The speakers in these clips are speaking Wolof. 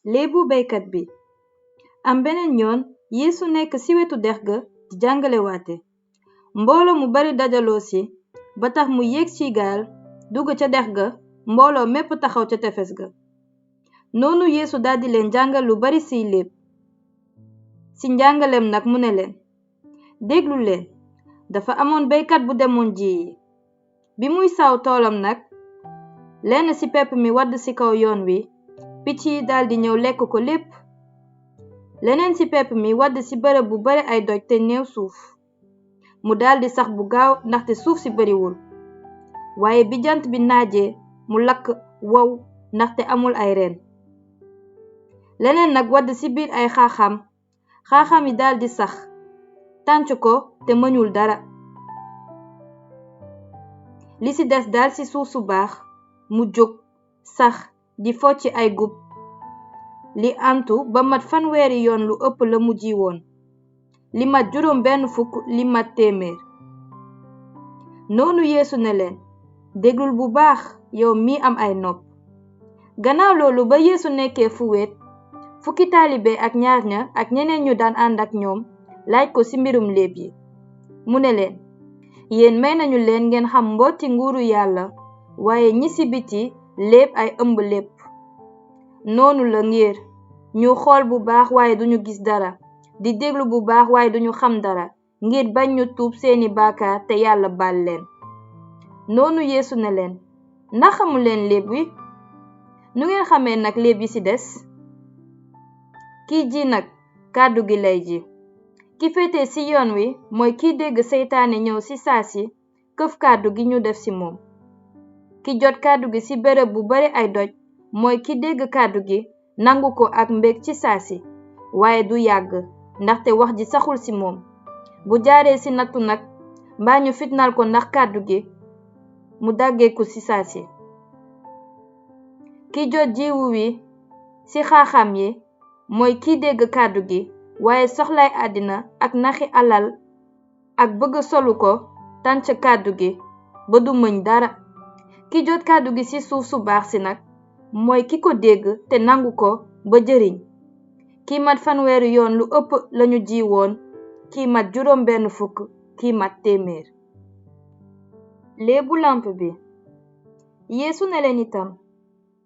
léebu baykat bi. am beneen yoon Yeesu nekk ci wetu dex ga di jàngale waate. mbooloo mu bari dajaloo ci ba tax mu yéeg ci gaal dugg ca dex ga. mbooloo mépp taxaw ca tefes ga. noonu Yeesu daldi leen jàngal lu bari ciy léeb. ci njàngaleem nag mu ne leen, déglu leen, dafa amoon baykat bu demoon ji yi. bi muy saw toolam nag, lenn ci pepp mi wadd ci kaw yoon wi, picc yi daldi ñëw lekk ko lépp. leneen ci pepp mi wadd ci bërëb bu bari ay doj te néew suuf. mu daldi sax bu gaaw ndaxte suuf si bariwul. waaye bi jant bi naajee mu lakk wow ndaxte amul ay reen. leneen nag wadd ci biir ay xaaxaam yi daldi sax tànc ko te mëñul dara. li ci des dal ci suuf su baax mu jóg sax di focci ay gub. li antu ba mat 100 yoon lu ëpp la mu ji woon. li mat 70 li mat 100. noonu Yeesu ne leen, déglul bu baax yow mi am ay nopp. gannaaw loolu ba Yeesu nekkee fu wéet, fukki taalibe ak ñaar ña ak ñeneen ñu daan ànd ak ñoom laaj ko ci mbirum léeb yi. mu ne leen, yéen may nañu leen ngeen xam mbooti nguuru yàlla, waaye ñi ci biti léeb ay ëmb lépp. noonu la ngir ñu xool bu baax waaye duñu gis dara, di déglu bu baax waaye duñu xam dara, ngir bañ ñu tuub seeni baakaar te yàlla baal leen. noonu Yeesu ne leen, ndax xamu leen léeb wi? nu ngeen xamee nag léeb yi ci des? kiy ji nag kàddu gi lay ji. ki féete ci yoon wi mooy kiy dégg seytaane ñëw ci saasi këf kàddu gi ñu def ci moom. ki jot kàddu gi ci bërëb bu bari ay doj mooy ki dégg kàddu gi nangu ko ak mbég ci saasi, waaye du yàgg ndaxte wax ji saxul ci moom. bu jaaree ci nattu nag, mbaa ñu fitnaal ko ndax kàddu gi, mu daggeeku ci saasi. ki jot jiwu wi ci xaaxaam yi mooy kiy dégg kàddu gi, waaye soxlaay àddina ak naxi alal ak bëgg solu ko tànc kàddu gi ba du mëñ dara. ki jot kàddu gi ci suuf su baax si nag mooy ki ko dégg te nangu ko ba jëriñ. ki mat 100 yoon lu ëpp lañu ji woon, ki mat 70, ki mat 100. léebu lamp bi. Yeesu ne leen itam,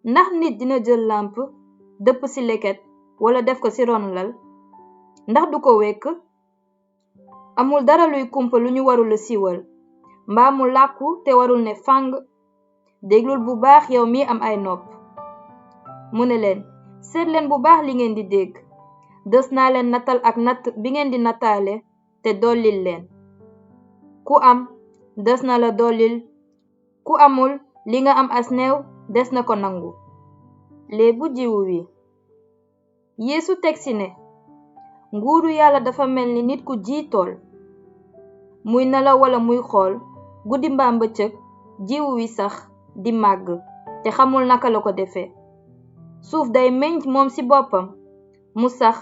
ndax nit dina jël lamp dëpp ci leket wala def ko ci ron lal? ndax du ko wekk? amul dara luy kumpa lu ñu warul a siiwal, mbaa mu làkku te warul ne fàng. déglul bu baax yow mi am ay nopp. mu ne leen, seet leen bu baax li ngeen di dégg. dës naa leen natal ak natt bi ngeen di nataale te dollil leen. ku am des na la dollil, ku amul li nga am as néew des na ko nangu. léebu jiwu wi. Yeesu teg ci ne, nguuru yàlla dafa mel ni nit ku ji tool. muy nelaw wala muy xool, guddi mbaa bëccëg, jiwu wi sax di màgg te xamul naka la ko defee. suuf day meññ moom ci boppam, mu sax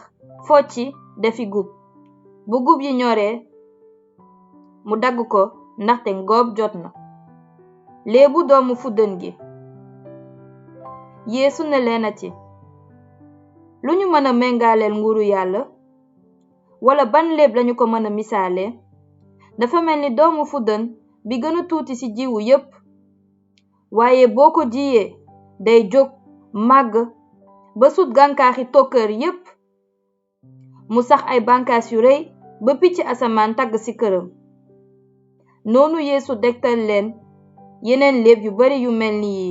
focci defi gub. bu gub yi ñoree mu dagg ko ndaxte ngoob jot na. léebu doomu fuddën gi. Yeesu ne leenati, lu ñu mën a méngaaleel nguuru yàlla? wala ban léeb lañu ko mën a misaale? dafa mel ni doomu fuddën bi gën a tuuti ci jiwu yépp. waaye boo ko jiyee day jóg màgg ba sut gànkaaxi tokkër yépp. mu sax ay bànkaas yu rëy ba picc asamaan tagg ci këram. noonu Yeesu degtal leen yeneen léeb yu bari yu mel ni yi,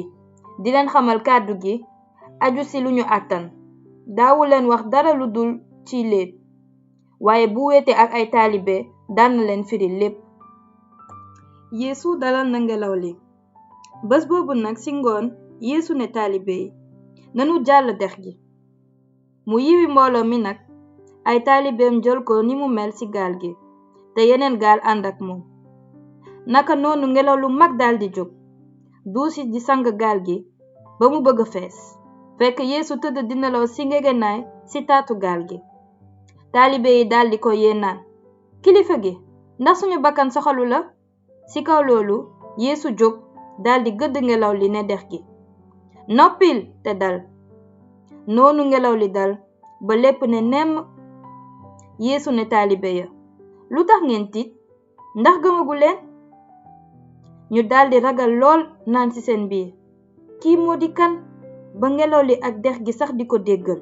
di leen xamal kàddu gi aju ci lu ñu àttan. daawu leen wax dara lu dul ci léeb, waaye bu wéete ak ay taalibe daan na leen firi lépp. Yeesu dalal na ngelaw li. bés boobu nag ci ngoon Yeesu ne taalibe yi, nanu jàll dex gi. mu yiwi mbooloo mi nag, ay taalibeem jël ko ni mu mel ci gaal gi, te yeneen gaal ànd ak moom. naka noonu ngelaw lu mag daldi jóg, duusi di sang gaal gi ba mu bëgg fees. fekk Yeesu tëdd di nelaw ci ngegenaay ci taatu gaal gi. taalibe yi daldi ko yee naan, kilifa gi, ndax suñu bakkan soxalu la? ci kaw loolu Yeesu jóg daldi gëdd ngelaw li ne dex gi, noppil te dal. noonu ngelaw li dal ba lépp ne nemm. Yeesu ne taalibe ya, lu tax ngeen tiit, ndax gëmagu leen? ñu daldi ragal lool naan ci seen biir, kii moo di kan ba ngelaw li ak dex gi sax di ko déggal.